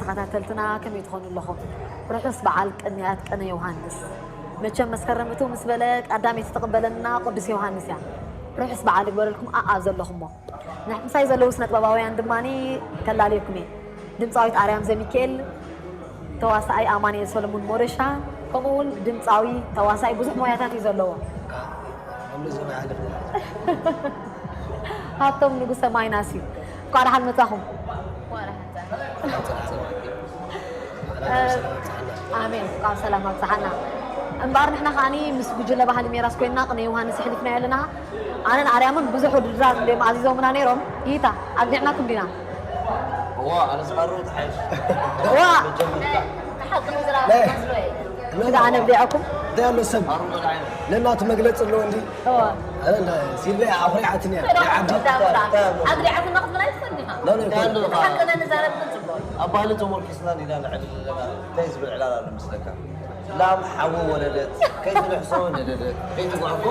ተኸታተልትና ከመይ ትኾኑ ኣለኹም? ርሑስ በዓል ቅንያት ቅነ ዮሃንስ። መቸም መስከረም እትው ምስ በለ ቀዳመይቲ ትቕበለና ቅዱስ ዮሃንስ እያ። ርሑስ በዓል ይግበረልኩም ኣኣብ ዘለኹሞ። ንሕምሳይ ዘለዉ ስነ ጥበባውያን ድማ ከላልየኩም እየ። ድምፃዊት ኣርያም ዘሚካኤል፣ ተዋሳኣይ ኣማኑኤል ሰሎሙን ሞረሻ፣ ከምኡ እውን ድምፃዊ ተዋሳኣይ ብዙሕ ሞያታት እዩ ዘለዎ። ሃብቶም ንጉሰ ማይናስ እዩ። እንኳዕ ደሓን መጻኹም። ኣሜን። እንኳዕ ሰላም ኣብጽሓና። እምበኣር ንሕና ከዓኒ ምስ ጉጅለ ባህሊ ሜራስ ኮይንና ቅነ ዮሃንስ ኣሕሊፍናዮ ኣለና። ኣነን ኣርያምን ብዙሕ ውድድራት እንድዮም ኣዚዞምና ነይሮም። ይታ፣ ኣግኒዕናኩም ዲና? እዋ፣ ኣነ ዝቐርቡ ተሓይሽ። እዋ። መጀመርታ። ሓቂ ምዝራብ ናይ መስሎ እዩ። ክዳ ኣነ ብሊዐኩም? እንታይ ኣሎ ሰብ? ኣሩመ ዳዕነ። ነናቱ መግለጺ ኣለዎ እንዲ። እዋ። ኣነ እንዳ ሲልቪያ ኣኹሪዓትኒ እያ። ናይ ዓዲ። ኣግኒዓትና ክትብል ኣይትኽእልን ኢኻ። ኖ፣ ኖ፣ እንታይ ኣሎ? ሓቂ ነንዛረብ ግን ጽቡቕ እዩ። ኣብ ባህሊ ተሞርኪስና ዲና ንዕልል ኣለና። እንታይ ዝብል ዕላል ኣሎ መስለካ? ላም ሓዊ ወለደት፣ ከይትንሕሶ ነደደት፣ ከይትጓዕጎ።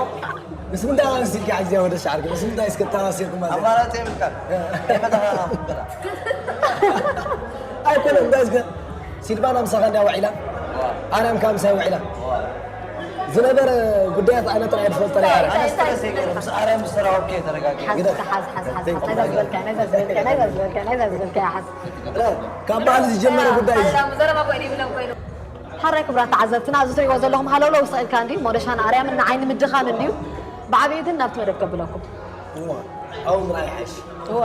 ምስ ምንታይ ኣመሲልካ ሕጂ ወደ ሻዕርክ? ምስ ምንታይ እስከ ተዋሲልኩም ማለት? ኣማራጺ የብልካን። ከይመታኻ ክትበላ። ኣይኮነን፣ እንታይ እስከ? ሲልቫና ምሳኻ እንድያ ውዒላ? ዋ። ኣርያም ከኣ ምሳይ ውዒላ? ዋ። ዝነበረ ጉዳያት ኣነ ጥራይ እየ ዝፈልጦ ነይረ። ኣነ ስትረስ እየ ገይሩ፣ ምስ ኣርያም ዝተራኸብኩ እየ ተረጋጊዐ። ሓዝ፣ ግደ። ሓዝ፣ ሓዝ፣ ሓዝ፣ ሓዝ። ናይዛ ዝበልካያ፣ ናይዛ ዝበልካያ፣ ናይዛ ዝበልካያ፣ ናይዛ ዝበልካያ ሓዝ። ካብ በዓል ዝጀመረ ጉዳይ እዩ። ኣላ፣ ዘረባ ኮይኑ ይብለን ኮይኑ። ሓራይ ክቡራት ተዓዘብትና፣ እዚ ትሪእዎ ዘለኹም ሃለውለው ስቕ ኢልካ እንድዩ፣ ሞደሻን ኣርያምን ንዓይኒ ምድኻም እንድዩ። ብዓብዩ ግን ናብቲ መደብ ከብለኩም። እዋ፣ ኣብኡ ምርኣይ ይሓይሽ። እዋ።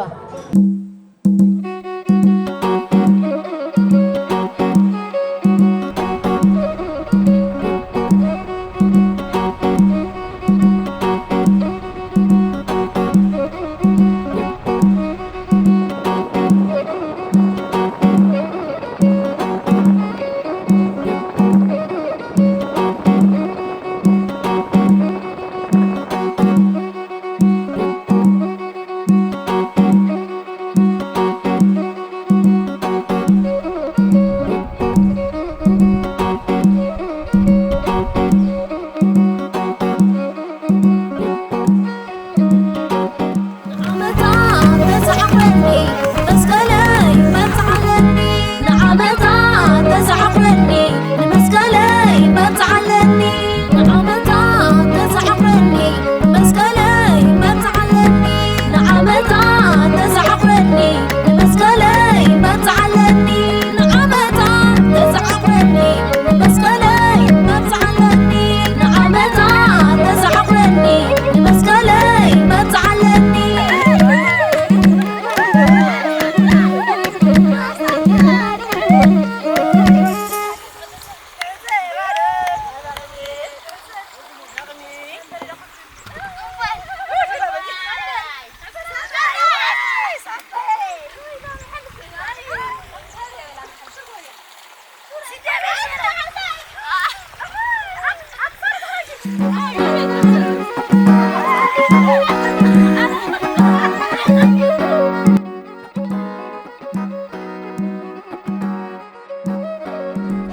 ዓመታ ተሳዕረኒ መስቀለይ መርትዓለኒ፣ ንዓመታ ተሳዕረኒ ንመስቀለይ መርትዓለኒ፣ ንዓመታ ተሳዕረኒ መስቀለይ መርትዓለኒ፣ ንዓመታ ተሳዕረኒ ንመስቀለይ መርትዓለኒ፣ ንዓመታ ተሳዕረኒ መስቀለይ መርትዓለኒ፣ ንዓመታ ተሳዕረኒ መስቀለይ መርትዓለኒ።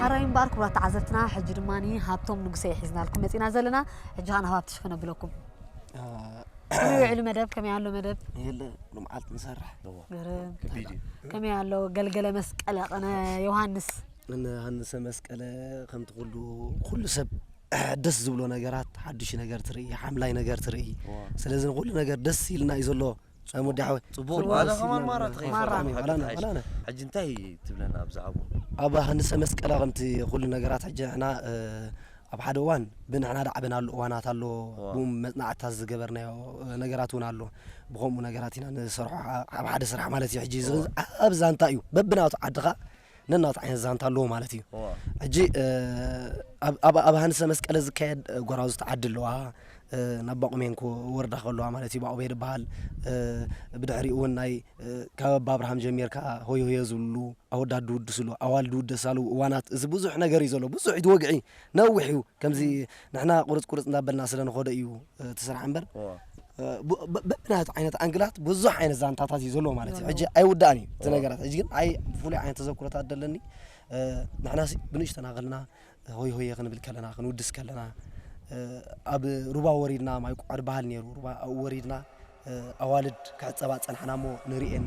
ሓራይ እምበኣር ክቡራት ተዓዘብትና፣ ሕጂ ድማ ሃብቶም ንጉሰ ሒዝናልኩም መጺና ዘለና። ሕጂ ኸኣ ናብ ሃብትሽ ክነብለኩም። አ፣ ከመይ ውዒሉ መደብ? ከመይ ኣሎ መደብ? የለ፣ ኩሉ መዓልቲ ንሰርሕ። እዎ። ግርም። ከቢድ እዩ። ከመይ ኣሎ ገልገለ መስቀለ ቅነ ዮሃንስ? እነ ሃንሰ መስቀለ ከምቲ ኩሉ፣ ኩሉ ሰብ ደስ ዝብሎ ነገራት፣ ሓድሽ ነገር ትርኢ፣ ሓምላይ ነገር ትርኢ። እዎ። ስለዚ ንኩሉ ነገር ደስ ኢልና እዩ ዘሎ። ጾም ወዲ ሓወይ። ጽቡቅ፣ ጽቡቅ፣ ኣነ ደስ ከማን ኢልና ማራ ኣሎ። ተኸይፈ ማራ። ብጣዕሚ፣ ዋላና፣ ሓቂ ዋላና። ሕጂ እንታይ ትብለና ኣብዛ ሓቦ? ኣብ ሃንሰ መስቀለ ከምቲ ኩሉ ነገራት ሕጂ ንሕና፣ እ፣ ኣብ ሓደ እዋን ብንሕና ደዓበናሉ እዋናት ኣሎ፣ ዋ። ብኡ መጽናዕትታት ዝገበርናዮ ነገራት እውን ኣሎ። ብኸምኡ ነገራት ኢና ንሰርሖ፣ ዓ-፣ ኣብ ሓደ ስራሕ ማለት እዩ። ሕጂ እዚ ዋ። ኣብ ዛንታ እዩ። በብናቱ ዓድኻ ነናቱ ዓይነት ዛንታ ኣለዎ ማለት እዩ። ዋ። ሕጂ፣ እ፣ ኣብ፣ ኣብ፣ ኣብ ሃንሰ መስቀለ ዝካየድ፣ እ፣ ጎራዙት ዓዲ ኣለዋ። እ፣ ናብ ባቁሜን ክወርዳ ከለዋ ማለት እዩ። ባቁሜን ይበሃል። እ፣ ብድሕሪኡ እውን ናይ፣ እ፣ ካብ ኣባ ኣብርሃም ጀሚርካ ሆየ ሆየ ዝብሉ ኣወዳት ዝውድስሉ፣ ኣዋልድ ዝውደሳሉ እዋናት፣ እዚ ብዙሕ ነገር እዩ ዘሎ። ብዙሕ እዩ እቲ ወግዒ፣ ነዊሕ እዩ። ከምዚ ንሕና ቁርጽ ቁርጽ እንዳበልና ስለ ንኸዶ እዩ፣ እ፣ እቲ ስራሕ እምበር፣ እዋ። እ፣ ብ-፣ ብ-፣ በብናቱ ዓይነት ኣንግላት ብዙሕ ዓይነት ዛንታታት እዩ ዘለዎ ማለት እዩ። ዘሎ። ሕጂ ኣይውዳእን እዩ እቲ እዋ። ነገራት። ሕጂ ግን ኣይ ፍሉይ ዓይነት ተዘክሮታት ደለኒ። እ፣ ንሕናሲ ብንእሽተና ከለና ሆይ ሆየ ክንብል ከለና፣ ክንውድስ ከለና፣ እ፣ ኣብ ሩባ ወሪድና፣ ማይ ቆዕር በሃል ነይሩ፣ ሩባ ኣብኡ ወሪድና፣ እ፣ ኣዋልድ ክሕጸባ ጸንሓና እሞ ንርእየን።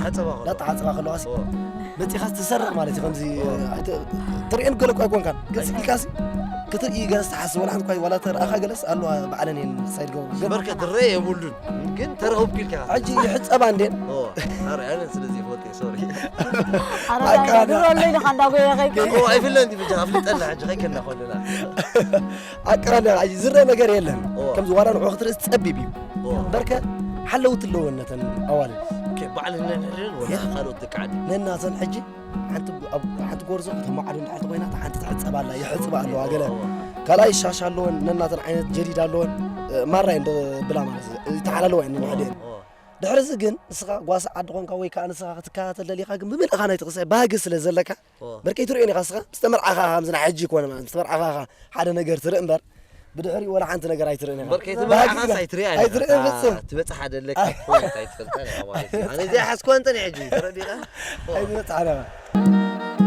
ሓጸባ ከሎ። ዳተሓጽባ ከለዋ ሲ ኦ፣ መጺኻስ ትሰርቕ ማለት እዩ። ከምዚ ኣይተ- ትርእየን ገለ እኳ ኣይኮንካን። ገጽ ኢልካሲ ክትርኢ ገለስ ትሓስብ። ወላ ሓንቲ እኳ ዋላ ተረኣኻ ገለስ ኣለዋ ባዕለን እየን ሳይድ ገብሩ። ግን በርከ ድረ የብሉን ግን ተረኸብኩ ኢልካ ኢኻ። ሕጂ ይሕጸባ እንዴን? ኦ፣ ኣረ ኣነ ስለዚ ይፈልጥ እየ፣ ሶሪ። ኣረዳ ድሮ ኣለይ ድኻ እንዳጎየ ከይከ ኦ፣ ኣይፍለን እንዲ ብጃ ኣፍልጠላ ሕጂ ከይከና ኮለና። ኣቀራዳ ሕጂ ዝረአ ነገር የለን። ኦ። ከምዚ ዋላ ንዕኡ ክትርእስ ጸቢብ እዩ። ኦ፣ በርከ ሓለውቲ ኣለወን ነተን ኣዋልድ። ኦኬ፣ ባዕለን ነንሕድን ወላ ካልኦት ደቂ ዓዲ። ነናተን ሕጂ ሓንቲ ኣብ- ሓንቲ ጎርዞ ከተማዕዶ እንድሕር ኮይና እታ ሓንቲ ትሕጸብ ኣላ፣ ይሕጽባ ኣለዋ ገለ ካልኣይ ሻሽ ኣለወን። ነናተን ዓይነት ጀዲድ ኣለወን። ማራ እየን ብላ ማለት እዩ። ይተሓላለዋ እየን ነንሕድኤን። ኦ፣ ድሕሪ እዚ ግን ንስኻ ጓሳ ዓዲ ኾንካ ወይ ከዓ ንስኻ ክትከታተል ደሊኻ ግን ብምልእኻ ናይ ትቕሳይ ባህጊ ስለ ዘለካ ኦ፣ በርከይ ትርእዮን ኢኻ። ንስኻ ምስ ተመርዓኻ ከምዚ ናይ ሕጂ ይኮነ ማለት ምስ ተመርዓኻ ኢኻ ሓደ ነገር ትርኢ እምበር ብድሕሪኡ ወላ ሓንቲ ነገር ኣይትርእን ኢኻ። በርከይ ባህጊ ትመርዓኻስ ስለ- ኣይትርእያ ኣይትርእን ኢኻ። ፍጽም። ትበጽሓ ደለካ እኮ እንታይ ትፈልጣ ኢኻ ማለት እዩ። ኣነ እዚኣ ሓዝኳ እንተን ሕጂ ተረዲኻ። ኣይትበጽሓን ኢኻ።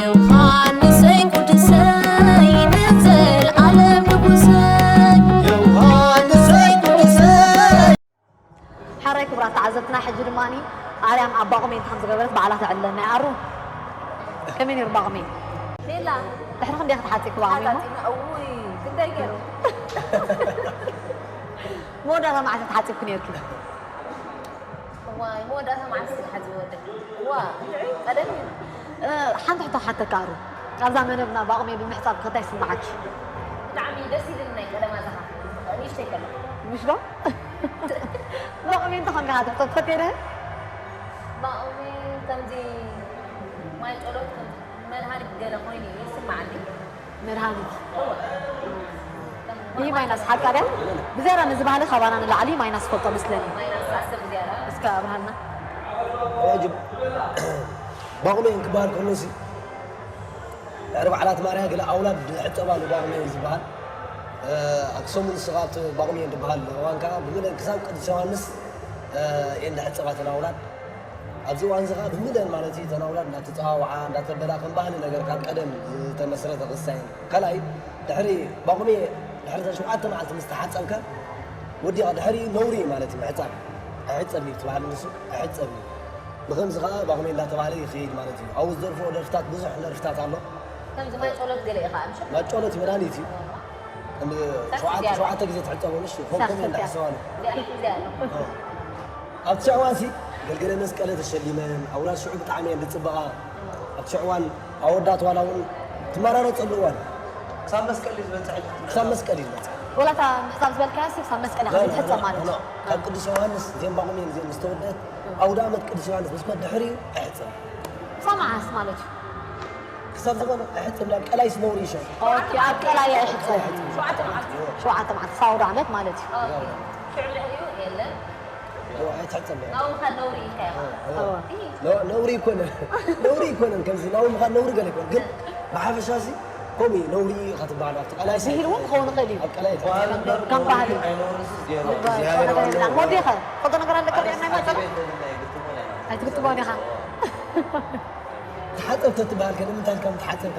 ዮሃንሰይ ቅዱሰይ ንዘለኣለም ንጉሰይ ዮሃንሰይ ቅዱሰይ ሓራይ ክቡራት ተዓዘብትና፣ ሕጂ ድማ ኣርያም ኣብ ባቑሜ እንታይ ከም ዝገበረት ባዕላ ተዕልለና እያ። ኣሩ፣ ከመይ ነይሩ ባቑሜ? ሌላ ድሕሪ ክንደይ ክትሓጽኪ ባቑሜ እሞ? ሓጣጢና እውይ ክንደይ ገይሩ መወዳእታ መዓልቲ ተሓጺብኪ ነይርኪ? እዋይ መወዳእታ መዓልቲ ዝሓዚ ወደ እዋ ቀደም እዩ እ፣ ሓንቲ ሕቶ ክሓተካ ኣሩ፣ ኣብዛ መደብና ባቑሜ ብምሕጻብ ከታይ ይስምዓኪ? ብጣዕሚ ደስ ይብል ናይ ቀደማ ዝኻ ንእሽተይ ከሎ ምሽ ዶ? ባቑሜ እንተኾንካ ትሕቶ ትፈትየ ዶ? ባቑሜ ከምዚ ማይ ጸሎት ከም መድሃኒት ገለ ኮይኑ እዩ ይስምዓኒ መድሃኒት ይህ ማይናስ ሓቃ ድያ? ብዝያዳ ነዚ ባህሊ ካባና ንላዕሊ ማይናስ ፈልጦ መስለኒ። ማይናስ ዓሰርተ ዝያዳ እስከ ኣብርሃልና። ሕጂ ባቑሜን ክበሃል ከሎ ሲ ድሕሪ በዓላት ማርያ ገለ ኣውላድ ሕጸባሉ ባቑሜን ዝበሃል ኣብ ሰሙን ንስኻ ኣብቲ ባቑሜን ዝበሃል እዋን ከዓ ብምልእን ክሳብ ቅዱስ ዮሃንስ እየን ዝሕጸባ እተን ኣውላድ። ኣብዚ እዋን እዚ ከዓ ብምልእን ማለት እዩ እተን ኣውላድ እንዳተፀዋወዓ እንዳተበላ ከም ባህሊ ነገር ካብ ቀደም ዝተመስረተ ክስታይ እዩ። ካልኣይ ድሕሪ ባቑሜ ድሕሪ እተን ሸውዓተ መዓልቲ ምስ ተሓፀብካ ወዲኻ ድሕሪ ነውሪ እዩ ማለት እዩ ምሕፃብ። ኣይሕፀብ እዩ ትበሃል ንሱ ኣይሕፀብ እዩ። ብኸምዚ ከዓ ባቑሜ እንዳተባህለ ይኸይድ ማለት እዩ። ኣብኡ ዝደርፍኦ ደርፍታት ብዙሕ ደርፍታት ኣሎ። ከምዚ ማይ ጸሎት ገለ ኢኻ ኣምሽ ማይ ጸሎት መድሃኒት እዩ። ሸውዓተ ሸውዓተ ግዜ ትሕፀቦ ምሽ ኮምኮም እንዳሕሰባሉ ኣብ ትሽዕ እዋን ሲ ገልገለ መስቀለ ተሸሊመን ኣውላድ ሽዑ ብጣዕሚ እየን ዝፅበቓ። ኣብ ትሽዕ እዋን ኣወዳት ዋላ እውን ትመራረፀሉ እዋን ክሳብ መስቀል እዩ ዝበፅሕ። ክሳብ መስቀል እዩ ዝበፅሕ። ወላታ ምሕፃብ ዝበልካያ ሲ ክሳብ መስቀል ኢኻ ትሕፀብ ማለት እዩ። ካብ ቅዱስ ዮሃንስ እዚኦም ባቑሜን እዚኦም ምስ ተወደት ኣውደ ኣመት ቅዱስ ዮሃንስ ምስ ኮት ድሕሪኡ ኣይሕፀብ። ክሳብ መዓስ ማለት እዩ? ክሳብ ዝኾነ ኣይሕፀብ ናብ ቀላይ ስነውሪ ይሸጥ። ኦኬ ኣብ ቀላይ ኣይሕፀብ። ሸውዓተ መዓልቲ ሸውዓተ መዓልቲ ክሳብ ኣውደ ኣመት ማለት እዩ። ሽዑ ድሕሪኡ የለን ኣይትሕፀብ። ናብኡ ምኻድ ነውሪ ኢልካ ኢኻ ነውሪ ይኮነ ነውሪ ይኮነን ከምዚ ናብኡ ምኻድ ነውሪ ገለ ይኮን ግን ብሓፈሻ ሲ ከምኡ እዩ ነውሪ ኢኻ ትበሃል ኣብቲ ቀላይ ብሂል እውን ክኸውን ይኽእል እዩ። ኣብ ቀላይ ከም ባህሊ ኣይነውርስ ዜሮ ወዲኸ ፈልጦ ነገር ኣለካ ናይ ማይጸሎ ኣይትግጥሞን ኢኻ። እ ተሓጸብ ተትበሃል ከ ንምንታይ ኢልካ ምትሓጸብካ?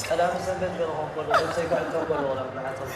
ቀዳመ ሰንበት ገለ ክኾን ከሎ፣ ነብሰይ ክዕጸው ከለኹ ናብ ተሓጸብ።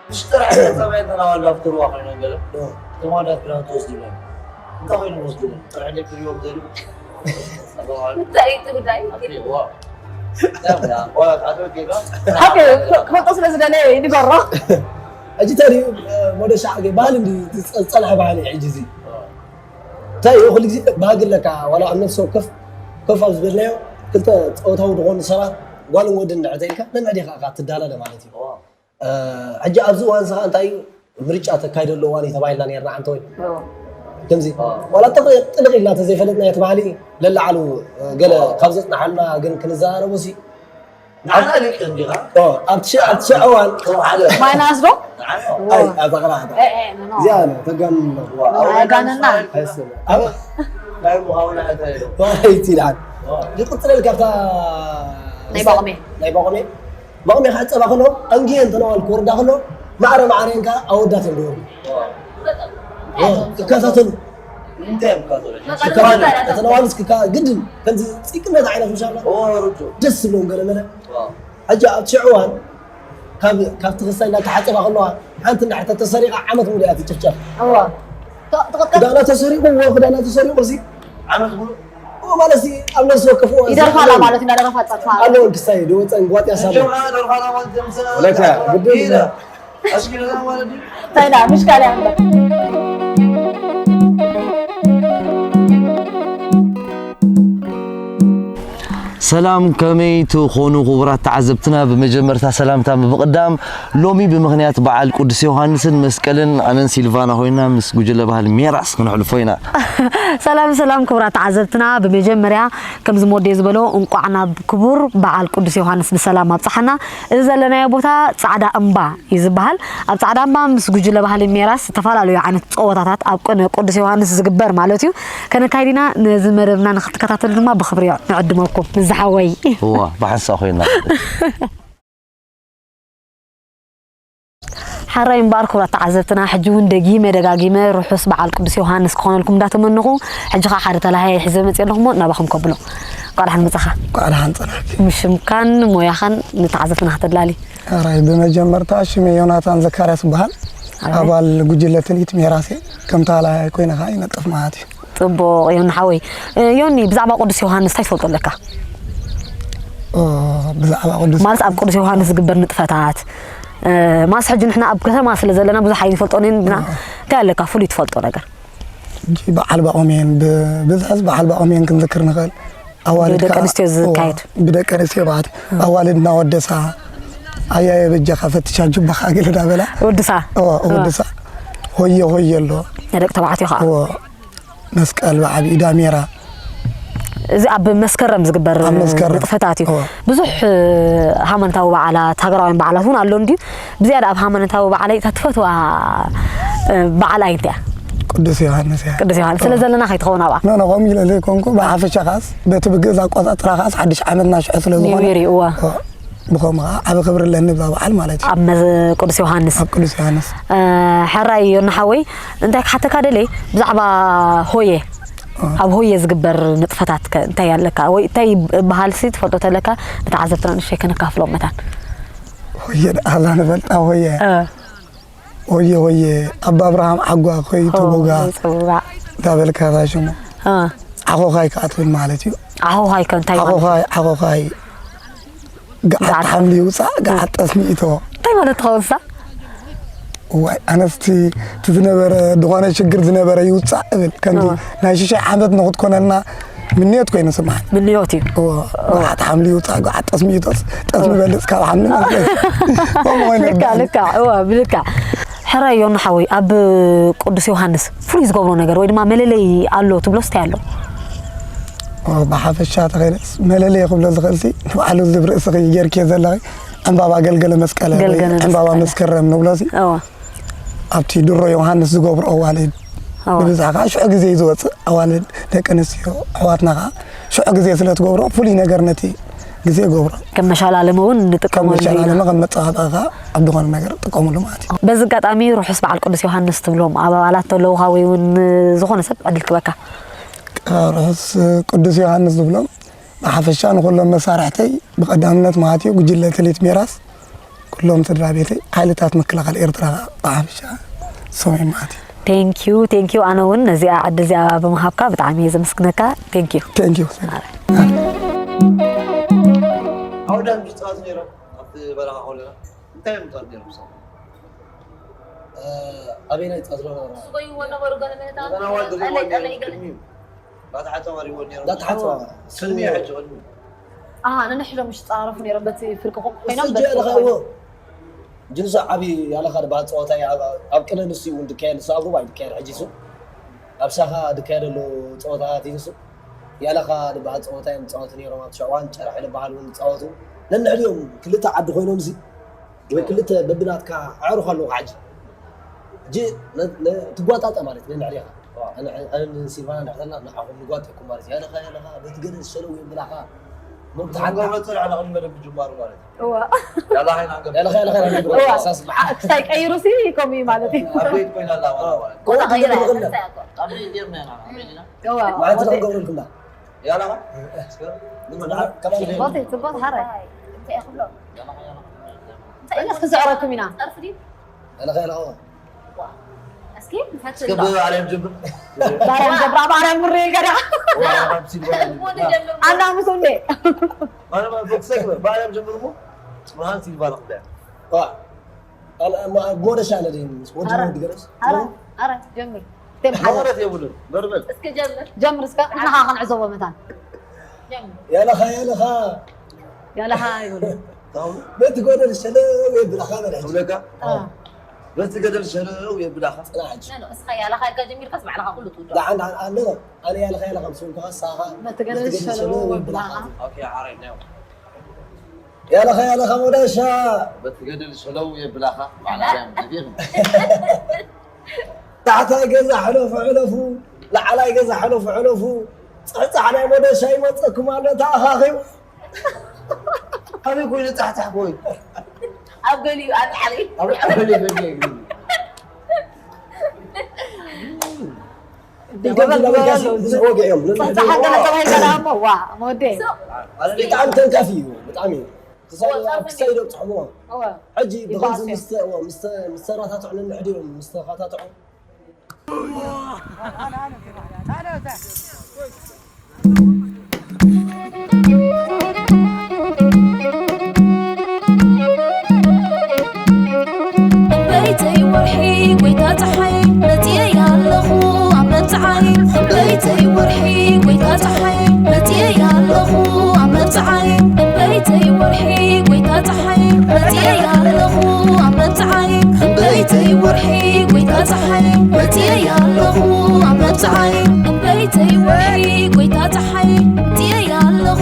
ሽጥራሕ ጸባይ ተናዋላ ፍትርዋ ኮይነ ገለ። ዶ። ተማዳ ክዳን ትወስድ ይብላል። እንታይ ኮይኑ ወስድ ይብላል? ጥራሕ ደይ ክሪኦም ዘሉ። እንታይ እዩ እቲ ጉዳይ? ኣቲ፣ ዋ። ዳምዳ፣ ዋ፣ ኣቶ ጌጋ። ሓቂ ክፈልጦ ስለ ዝደለየ እዩ ንገሮ። ሕጂ ተሪኡ፣ እ፣ ሞደ ሻዕ ገ-፣ ባህሊ እንዲ ዝጸ-፣ ዝጸንሐ ባህሊ ሕጂ እዚ። እንታይ እዩ፣ ኩሉ ግዜ ባህጊ ኣለካ፣ ዋላ ኣብ ነፍሲ ወከፍ ኮፍ ኣብ ዝበልናዮ ክልተ ጾታዊ ዝኾኑ ሰባት፣ ጓልን ወድን እንድሕር ተይልካ፣ ነንሕዲኻ ኢኻ ትዳለለ ማለት እዩ። ዋ። እ፣ ሕጂ ኣብዚ እዋን እዚ ኸኣ እንታይ እዩ፣ ምርጫ ተካይደሉ እዋን እዩ ተባሂልና ነይርና፣ ዓንተወይ። እዎ። ከምዚ፣ ዋላ ጥቕ-፣ ጥልቕ ኢልና ተዘይፈለጥናዮ እቲ ባህሊ ለለዓሉ፣ እ፣ ገለ ካብ ዘጽናሓልና ግን ክንዘራረቦ ሲ፣ ንዓና ሊቅ እንዲኻ? ኦ፣ ኣብ ትሽ-፣ ኣብ ትሽዕ እዋን ከም ሓደ ማይናስ ዶ? ንዓና? ኣይ፣ ኣብ ኣቕራዕታ። ኤ፣ ኤ፣ ኖ፣ ኖ። እዚኣ ነው፣ ተጋንኖ። ዋ፣ ናይ ኣውራጃ ጋንና። ምስማር ኣይኮነን። ኣይስብ። ኣብ ናይ ምዃኑ እንታይ ኢሉ? ዋይ፣ እቲ ይልዓል። ዋ። ይቕጽለልካ ኣብታ ናይ ባቑሜ። ናይ ባቑሜ። ባቑሜ ክሕጸባ ከሎ፣ ኣንጊየን ተነዋል ክወርዳ ከሎ፣ ማዕረ ማዕረ እንካ ኣወዳት እዮም ዝወርዱ። ዋ። ዋ፣ ይከታተሉ። እንታይ እዮም ዝከታተሉ? ይከታተሉ። ተነዋል እስኪ ግድን ከምዚ ጺቅነት ዓይነት ምሻላ። ኦ፣ ርጁ። ደስ ዝብሎም ገለ መለ። ዋ። ሕጂ ኣብ ትሽዕ እዋን ካብ፣ ካብቲ ክሳይ እናተሓጸባ ከለዋ ሓንቲ እንድሕር ተተሰሪቓ ዓመት ሙሉ እያ ትጭፍጨፍ። እዋ። ተ-፣ ትቕጥቀጥ? ክዳና ተሰሪቑ፣ እዎ፣ ክዳና ተሰሪቑ እዚ ዓመት ሙሉ። እዎ፣ ማለት እዚ ኣብ ነፍሲ ወከፍ እዋን ይደርፋ ኣላ ዝኣለውን ማለት እዩ፣ እናደረፋ ጸርፋ። ኣለውን ክሳይ፣ ድወፀን ጓጥያ ሳለ። ጀምዓ ደርፋ ማለት ደምሰ-፣ ወለተ፣ ግድን ኢለ። ኣሽኪ ደርፋ ማለት እዩ። እንታይ ኢላ? ምሽካል እያ እምበር። ሰላም፣ ከመይ ትኾኑ ክቡራት ተዓዘብትና? ብመጀመርታ ሰላምታ ብምቕዳም፣ ሎሚ ብምኽንያት በዓል ቅዱስ ዮሃንስን መስቀልን ኣነን ሲልቫና ኮይና ምስ ጉጅለ ባህሊ ሜራስ ክነሕልፎ ኢና። ሰላም፣ ሰላም ክቡራት ተዓዘብትና፣ ብመጀመርያ ከምዚ ሞዴ ዝበሎ እንቋዕ ናብ ክቡር በዓል ቅዱስ ዮሃንስ ብሰላም ኣብጽሓና። እዚ ዘለናዮ ቦታ ጻዕዳ እምባ እዩ ዝበሃል። ኣብ ጻዕዳ እምባ ምስ ጉጅለ ባህሊ ሜራስ ዝተፈላለዩ ዓይነት ጸወታታት ኣብ ቅነ ቅዱስ ዮሃንስ ዝግበር ማለት እዩ። ከነካይድ ኢና። ነዚ መደብና ንክትከታተሉ ድማ ብኽብሪ ንዕድመኩም። ዝሓወይ። እዋ፣ ብሓንሳእ ኮይና። ሓራይ እምበኣር ክቡራት ተዓዘብትና፣ ሕጂ እውን ደጊመ ደጋጊመ ርሑስ በዓል ቅዱስ ዮሃንስ ክኾነልኩም እንዳተመነኹ፣ ሕጂ ኸዓ ሓደ ተላሃየ ሒዘ መፅእ ኣለኹ እሞ ናባኹም ከብሎ። እንኳዕ ደሓን መፃኻ። እንኳዕ ደሓን ፀናሕኪ። ምስ ሽምካን ሞያኻን ንተዓዘብትና ከተላሊ። ኣራይ፣ ብመጀመርታ ሽመይ ዮናታን ዘካርያስ እበሃል። ኣራይ። ኣባል ጉጅለ ትልሂት ሜራሴ፣ ከም ተላሃያይ ኮይነ ኸዓ ይነጥፍ ማለት እዩ። ፅቡቕ ዮኒ ሓወይ። እ፣ ዮኒ፣ ብዛዕባ ቅዱስ ዮሃንስ እንታይ ትፈልጦ ኣለካ? ኦ፣ ብዛዕባ ቅዱስ ማለት ኣብ ቅዱስ ዮሃንስ ዝግበር ንጥፈታት፣ ማስ ሕጂ ንሕና ኣብ ከተማ ስለ ዘለና ብዙሕ ኣይንፈልጦን ኢና። እንታይ ኣለካ ፍሉይ ትፈልጦ ነገር? በዓል ባቆሜን ብብዝሕስ በዓል ባቆሜን ክንዝክር ንኽእል። ኣዋልድ ብደቂ ኣንስትዮ ዝካየድ። ብደቂ ኣንስትዮ ባት ኣዋልድ እናወደሳ ኣያየ በጃኻ ፈትሻ ጁባኻ ገለ ዳበላ ወድሳ ወድሳ ሆየ ሆየ ኣሎ። ደቂ ተባዕትዮ ከዓ መስቀል ብዓብዩ ዳሜራ። እዚ ኣብ መስከረም ዝግበር ንጥፈታት እዩ። ብዙሕ ሃይማኖታዊ በዓላት፣ ሃገራውያን በዓላት እውን ኣሎ እንድዩ። ብዝያዳ ኣብ ሃይማኖታዊ በዓል እታ ትፈትዋ በዓል ኣይንተ እያ? ቅዱስ ዮሃንስ እያ። ቅዱስ ዮሃንስ ስለ ዘለና ከይትኸውን ኣብኣ። ኖ ኖ ከምኡ ኢለ ዘይኮንኩ ብሓፈሻ ካስ በቲ ብግእዝ ኣቆፃፅራ ካስ ሓድሽ ዓመትና ሽዑ ስለ ዝኾነ ኒው ይር እዩ እዋ። ብኸምኡ ከዓ ዓብ ክብሪ ኣለኒ ብዛ በዓል ማለት እዩ። ኣብ ቅዱስ ዮሃንስ ኣብ ቅዱስ ዮሃንስ። ሕራይ ዮና ሓወይ እንታይ ክሓተካ ደልየ ብዛዕባ ሆየ ኣብ ሆየ ዝግበር ንጥፈታት ከ እንታይ ኣለካ ወይ እንታይ በሃል ሲ ትፈልጦ ተለካ ንተዓዘብትና ንእሽተይ ከነካፍሎም መታን። ሆየ ደኣ ንፈልጣ ሆየ እ ሆየ ሆየ ኣባ ኣብርሃም ዓጓ ኮይ ሆ ትቡጋ ይጽዋዕ። ዳበልካ ሽሙ እ ዓኾኻይ ከዓ ትብል ማለት እዩ። ዓኾኻይ ከ እንታይ ማለት ዓኾኻይ ዓኾኻይ ገዓት ገዓት። ሓምሊ ይውፃእ ገዓት ጠስሚ ይእተዎ። እንታይ ማለት ትኸውን ሳ? እዋይ ኣነስቲ እቲ ዝነበረ ዝኾነ ሽግር ዝነበረ ይውፃእ እብል ከምዚ ናይ ሽሻይ ዓመት ንክትኮነልና ምንዮት ኮይኑ ስማዕ ምንዮት እዩ ገዓት ሓምሊ ይውፃእ ገዓት ጠስሚ ይውፀስ ጠስሚ በልፅ ካብ ሓምሊ መስለኝ ከምኡ ኮይኑ ልካ ልካ እዋ ብልካ ሕራይ ዮና ሓወይ ኣብ ቅዱስ ዮሃንስ ፍሉይ ዝገብሮ ነገር ወይ ድማ መለለይ ኣሎ ትብሎ ስታይ ኣሎ ብሓፈሻ ተኸይለስ መለለይ ክብሎ ዝኽእልሲ ንባዕሉ ዝብ ርእስኺ ጌርኪ ዘለኺ ዕምባባ ገልገለ መስቀለ ወይ ገልገለ ዕምባባ መስቀለ። መስከረም ንብሎሲ እዋ ኣብቲ ድሮ ዮሃንስ ዝገብሮ ኣዋልድ እዋ። ብብዝሒ ከዓ ሽዑ ግዜ እዩ ዝወፅእ ኣዋልድ ደቂ ኣንስትዮ ኣሕዋትና ከዓ ሽዑ ግዜ ስለ ትገብሮ ፍሉይ ነገር ነቲ ግዜ ይገብሮ ከም መሻላለሚ እውን ንጥቀመሉ ኢና። መሻላለሚ ከም መፀባበቂ ከዓ ኣብ ዝኾነ ነገር ጥቀሙሉ ማለት እዩ በዚ ኣጋጣሚ ርሑስ በዓል ቅዱስ ዮሃንስ ትብሎም ኣባላት ተለውኻ ወይ እውን ዝኾነ ሰብ ዕድል ክበካ ርሑስ ቅዱስ ዮሃንስ ዝብሎም ብሓፈሻ ንኩሎም መሳርሕተይ ብቀዳምነት ማለት እዩ ጉጅለ ተሌት ሜራስ ኩሎም ስድራ ቤተይ ሓይልታት ምክልኻል ኤርትራ ብሓፈሻ ሰሚዕ ማለት እዩ። Thank you thank you ኣነ እውን ነዚኣ ዕድል እዚኣ ብምሃብካ ብጣዕሚ እየ ዘመስግነካ። Thank you። Thank you። ኣውዳም ዝፃወት ነይሮም ኣብቲ በረኻ ኮለና እንታይ እዮም ዝፃወት ነይሮም? ኣበየናይ ፃት ነበሩ? ዝጎይዎ ነበሩ ገለ ምህታ ጠለይ ጠለይ ገለ። እንዳተሓፀቡ ኣሪዎ ነይሮም። እንዳተሓፀቡ ኣሪዎ። ቅድሚ ሕጂ ቅድሚ። ኣሃ ነንሕዶም ምሽ ፃረፉ ነይሮም በቲ ፍርቂ ቁቕ ኮይኖም በቲ ቁቕ ኮይኖም። ጅንሱ ዓቢ ያለኻ ድበሃል ፀወታ እዩ ኣብ ቅነ ንሱ እውን ድካየድ ንሱ ኣብ ሩባ እዩ ድካየድ ሕጂ እሱ ኣብ ሻኻ ድካየድ ኣሎ ፀወታታት እዩ ንሱ ያለኻ ድበሃል ፀወታ እዮም ዝፃወቱ ነይሮም ኣብቲ ሸዕዋን ጨርሒ ድበሃል እውን ዝፃወቱ ነንሕድኦም ክልተ ዓዲ ኮይኖም እዚ ወይ ክልተ በብናትካ ኣዕሩኽ ኣለዉ ሕጂ ሕጂ ትጓጣጠ ማለት ነንሕድኻ ኣነ ሲልቫና ንሕተና ንዓኹም ንጓጠኩም ማለት እዩ ያለኻ ያለኻ በቲ ገለ ዝሸለው የብላኻ ሞብትሓታ ገብረ ፅልዕ ንቕድሚ መደብ ምጅማሩ ማለት እዩ ያለኻ ኢና ንገብር ያለኻ ያለኻ ኢና ንገብር እዋ። ሳስ ብሓ ክሳይ ቀይሩ ሲ ከምኡ እዩ ማለት እዩ ኣብ ቤት ኮይና ኣላ ማለት እዩ ቦታ ቀይራ እያ እንታይ እኮ ኣብ ቤት ጌርና ኢና ኣብ ቤት ኢና እዋ። ማለት ነው ገብረልኩና ያለኻ ጽቡቅ ጽቡቅ ሐራይ እንታይ ክብሎ እንታይ ክስዕረኩም ኢና ጸርፍ ድዩ ያለኻ ያለኻ እስኪ ንፈትሽ እስኪ ብኣርያም ጀምር ባርያም ገብራ ባርያም ምሬ ገዳ ኣና ሙሱ እንዴ ባርያም ጀምር ሞ ብርሃን ሲልቫ ነው ዋ ሞደሻ ለደይን ወዲ ወዲ ገረስ ኧረ ኧረ ጀምር ቴም ሓደ ማለት የብሉን በርበል እስኪ ጀምር ጀምር እስከ ንዓኻ ክንዕዘቦ መታን ጀምር ያለኻ ያለኻ ያለኻ ይብሉ በቲ ጎደል ሸለው የብላኻ በላ ትብለካ በቲ ገደል ሸለው የብላኻ ጽናሕ ሕጂ እስኻ ያለኻ ኢልካ ጀሚርካስ ባዕልኻ ኩሉ ትውድኦ ደሓን ደሓን ኣሎ ኣነ ያለኻ ያለኻ ምስ በልኩኻ ንስኻ ኸኣ በቲ ገደል ሸለው የብላኻ ኦኬ ዓረብ ነው ያለኻ ያለኻ ሞዳሻ በቲ ገደል ሸለው የብላኻ ባዕላ ዲያ ምድር ታሕታይ ገዛ ሕለፉ ሕለፉ ላዕላይ ገዛ ሕለፉ ሕለፉ ፅሕፃሕ ናይ ሞደሻ ይመፀኩም ኣሎ ተኣኻኺቡ ኣበይ ኮይኑ ፃሕፃሕ ኮይኑ ኣብ ገሊኡ ኣብ ላዕሊ ኣብ ላዕሊ ገሊኡ ብጣዕሚ ተንካፊ እዩ ብጣዕሚ ክሳብ ክሳይ ዶ ፅሕሞ ሕጂ ብኸምዚ ምስ ተራታትዑ ነንሕድኦም ምስ ተኻታትዑ ጸሓይ መጽየ ኣለኹ ኣብ መብጽዓይ እምበይተይ ወርሒ ጎይታ ጸሓይ መጽየ ኣለኹ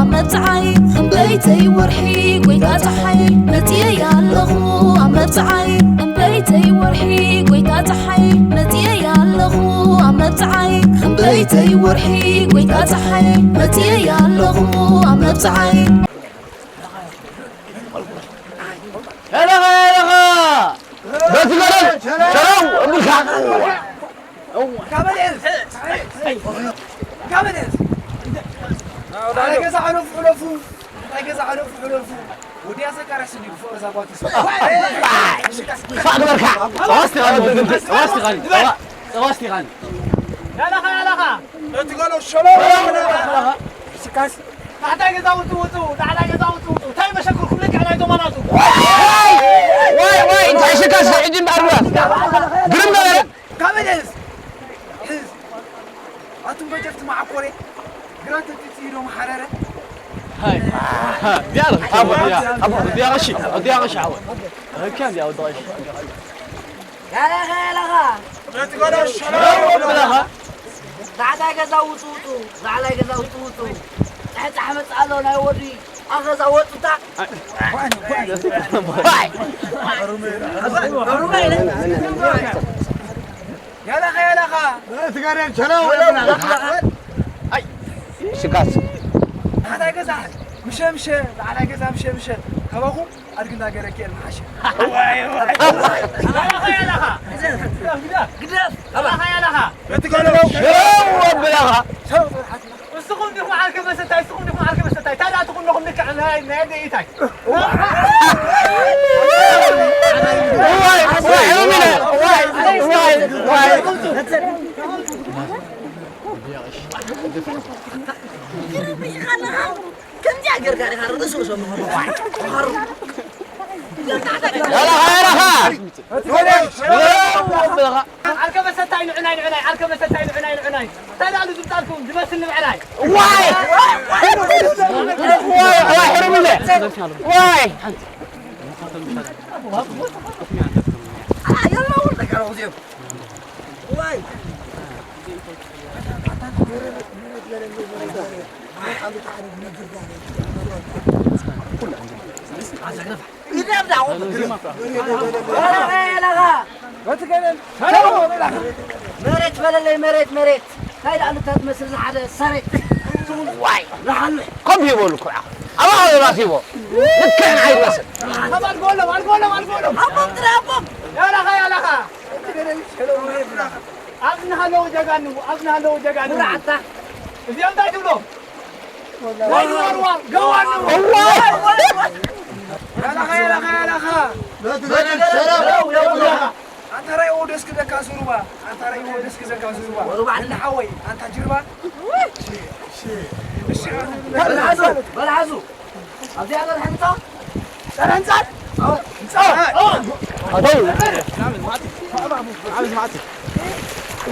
ኣብ መብጽዓይ እምበይተይ ወርሒ ጎይታ ጸሓይ መጽየ ኣለኹ ኣብ መብጽዓይ እምበይተይ ወርሒ ጎይታ ጸሓይ መጽየ ኣለኹ ኣብ መብጽዓይ እምበይተይ ወርሒ ጎይታ ጸሓይ መጽየ ኣለኹ ኣብ መብጽዓይ ሄለኻ ሄለኻ በቲ ገደል ሸረው እብልካ ገዛ ሕለፉ ሕለፉ ናይ ገዛ ሕለፉ ሕለፉ ወዲያ ዘካርያስ እንዲሁ ፍቕሪ ዛጓቱ ፋእ ግበርካ ጸዋስቲ ኻኒ ጸዋስቲ ኻኒ ጸዋስቲ ኻኒ ያለኻ ያለኻ በቲ ገደል ሸረው ስካስ ታሕታይ ገዛ ውጡ ውጡ ታሕታይ ገዛ ውጡ ውጡ እንታይ መሸኩርኩም ልክዕ ናይ ዶማናቱ ዋይ ዋይ እንታይ ሽካስ ሕጂ እምበኣር ብላ ግርም ነበረ ካበደስ ሕዝ ኣቱም በጀፍቲ ማዓኮሬ ግራት ትትኢዶ ማሓረረ ዲያለኻ ዲያቐሺ ዲያቐሺ ዓወት ኪያ ዲያ ወዲ ቐሺ ያለኻ ያለኻ በቲ ገደል ሸረው ሸረው ብለኻ ዳዕታ ገዛ ውጡ ውጡ ላዕላይ ገዛ ውጡ ውጡ ጻሕጻሕ መጽእ ኣሎ ናይ ወዲ ኣኸዛ ወጡታ ያለኻ ያለኻ ሽጋስ ታሕታይ ገዛ ምሸ ምሸ ላዕላይ ገዛ ምሸ ምሸ ካባኹም ኣድግና ገረኪ እየ ዝሓሸ ያለኻ ያለኻ ግደፍ ያለኻ ያለኻ በቲ ገደል ሸረው ብለኻ ሰው ጥርሓት እስኹም ዲኹም ዓርከ መሰታይ እስኹም ዲኹም ዓርከ መሰታይ ታዲያ ትኹም ነኹም ልክዕ ናይ ናይ ደይታይ ዋይ ዋይ ሮሚና ዋይ ዋይ ዋይ ከምዚኣ ጌርካ ዲኻ ርእሱ ርእሶም ያለኻ ያለኻ ዓርከ መሰታይ ንዕናይ ንዕናይ ዓርከ መሰታይ ንዕናይ ንዕናይ እንታይ ደኣ ዝምጻልኩም ዝመስል ንምዕናይ ዋይ ዋይ ዋይ ሕርምለ ዋይ መሬት በለለይ መሬት መሬት እንታይ ደኣ ልታ ትመስል ዝሓደ ሰሬት ዋይ ዝሓሉ ከም ሂቦ ልኩዕ ኣባቕ ራሲቦ ልክዕ ንዓይ ትመስል ኣልጎሎም ኣልጎሎም ኣልጎሎም ኣቦም ጥራይ ኣቦም ያላኻ ያላኻ ኣብዚ ናሃለዉ ጀጋኑ ኣብዚ ናሃለዉ ጀጋኑ ኩርዓታ እዚኦም እንታይ ትብሎ ናይ ወርዋር ገዋኑ ያላኻ ያላኻ ያላኻ ኣንታ ራእይዎ ደስ ክደካ ዙርባ ኣንታ ራእይዎ ደስ ክደካ ዙርባ እንዳ ሓወይ ኣንታ ጅርባ እሺ በልሓዙ በልሓዙ ኣብዚኣ በልሐ ምጻ ኣተው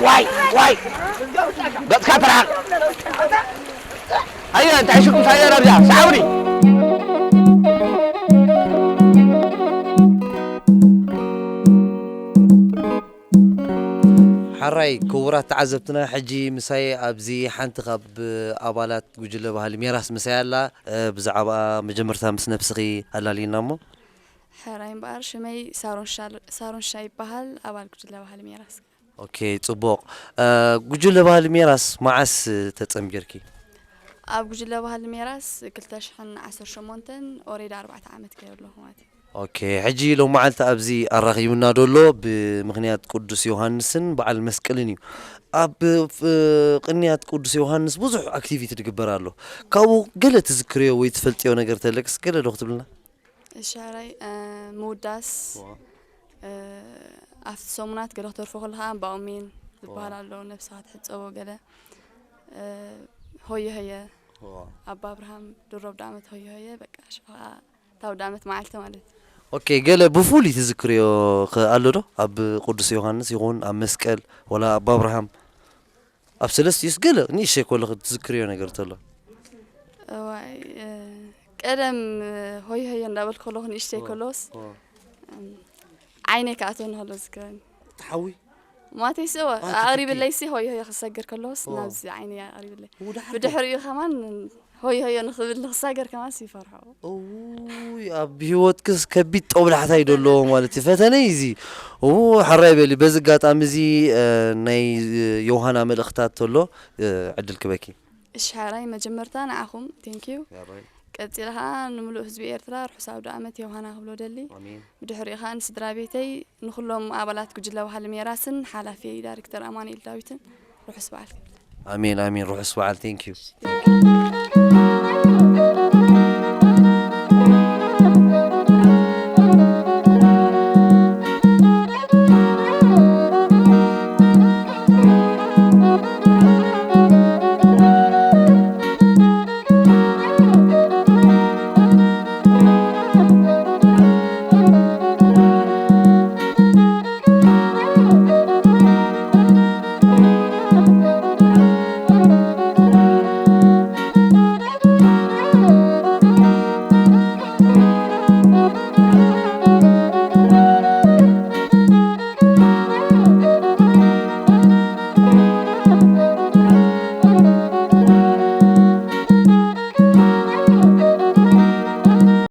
ዋይ ዋይ ገጽካ ተራል ኣየ እንታይ ሽኩም ሳይደር ኣብዚኣ ሰዓብኒ ሓራይ ክቡራት ተዓዘብትና ሕጂ ምሳይ ኣብዚ ሓንቲ ካብ ኣባላት ጉጅለ ባህሊ ሜራስ ምሳይ ኣላ። ብዛዕባኣ መጀመርታ ምስ ነብስኺ ኣላልይና እሞ። ሕራይ እምበኣር ሽመይ ሳሮን ሻ- ሳሮን ሻ ይበሃል ኣባል ጉጅለ ባህሊ ሜራስ። ኦኬ ጽቡቕ። ጉጅለ ባህሊ ሜራስ መዓስ ተጸንቢርኪ? ኣብ ጉጅለ ባህሊ ሜራስ ክልተ ሽሕን ዓሰርተ ሸሞንተን ኦሬዲ ኣርባዕተ ዓመት ገይረ ኣለኹ ማለት እዩ። ኦኬ ሕጂ ሎም መዓልቲ ኣብዚ ኣራኺቡና ደሎ ብምኽንያት ቅዱስ ዮሃንስን በዓል መስቀልን እዩ። ኣብ ፍ- ቅንያት ቅዱስ ዮሃንስ ብዙሕ ኣክቲቪቲ ትግበር ኣሎ። ካብኡ ገለ ትዝክርዮ ወይ ትፈልጥዮ ነገር ተለቅስ ገለ ዶ ክትብልና? እሻራይ ምውዳስ ኣብቲ ሰሙናት ገለ ክተርፎ ከለኻ እምባኦሜን ዝበሃል ኣሎ ነብስኻ ትሕፀቦ ገለ ሆየ ሆየ ኣባ ኣብርሃም ድሮ ኣውደ ዓመት ሆየ ሆየ በቃ ሽዑ ከዓ እታ ኣውደ ዓመት መዓልቲ ማለት እዩ። ኦኬ ገለ ብፉሉይ ትዝክርዮ ኸ ኣሎ ዶ ኣብ ቅዱስ ዮሃንስ ይኹን ኣብ መስቀል ወላ ኣብ ኣብርሃም ኣብ ሰለስቲኡስ ገለ ንእሽተይ ከለኺ ትዝክርዮ ነገር ተሎ? እዋይ ቀደም ሆየ ሆየ እንዳበልኩ ከለኹ ንእሽተይ ከለኹስ ዓይነይ ክኣትወኒ ከሎ ዝዝክረኒ። ሓዊ ማተይስ እወ ኣቲ ኣቕሪብለይሲ ሆይ ሆይ ክሰግር ከለዎስ ኦ። ናብዚ ዓይነይ ኣቕሪብለይ ወዳሓር ብድሕሪኡ ከማን ሆይ ሆዮ ንኽብል ንክሳገር ከማን ይፈርሖ። እውይ ኣብ ህይወትክስ ከቢድ ጦብላሕታ እዩ ደለዎ ማለት እዩ። ፈተነ እዩ እዚ። እው ሕራይ በሊ። በዚ ኣጋጣሚ እዚ እ፣ ናይ ዮሃና መልእኽታት ተሎ እ፣ ዕድል ክበኪ። እሺ ሓራይ መጀመርታ ንዓኹም ቴንኪዩ። ቀጺለ ከዓ ንምሉእ ህዝቢ ኤርትራ ርሑስ ኣውደ ዓመት ዮሃና ክብሎ ደሊ። ኣሜን። ብድሕሪኡ ከዓ ንስድራ ቤተይ ንኩሎም ኣባላት ጉጅለ ባህሊ ሜራስን ሓላፊየይ ዳይሬክተር ኣማኑኤል ዳዊትን ርሑስ በዓል ክብል። ኣሜን ኣሜን። ርሑስ በዓል። ቴንኪዩ።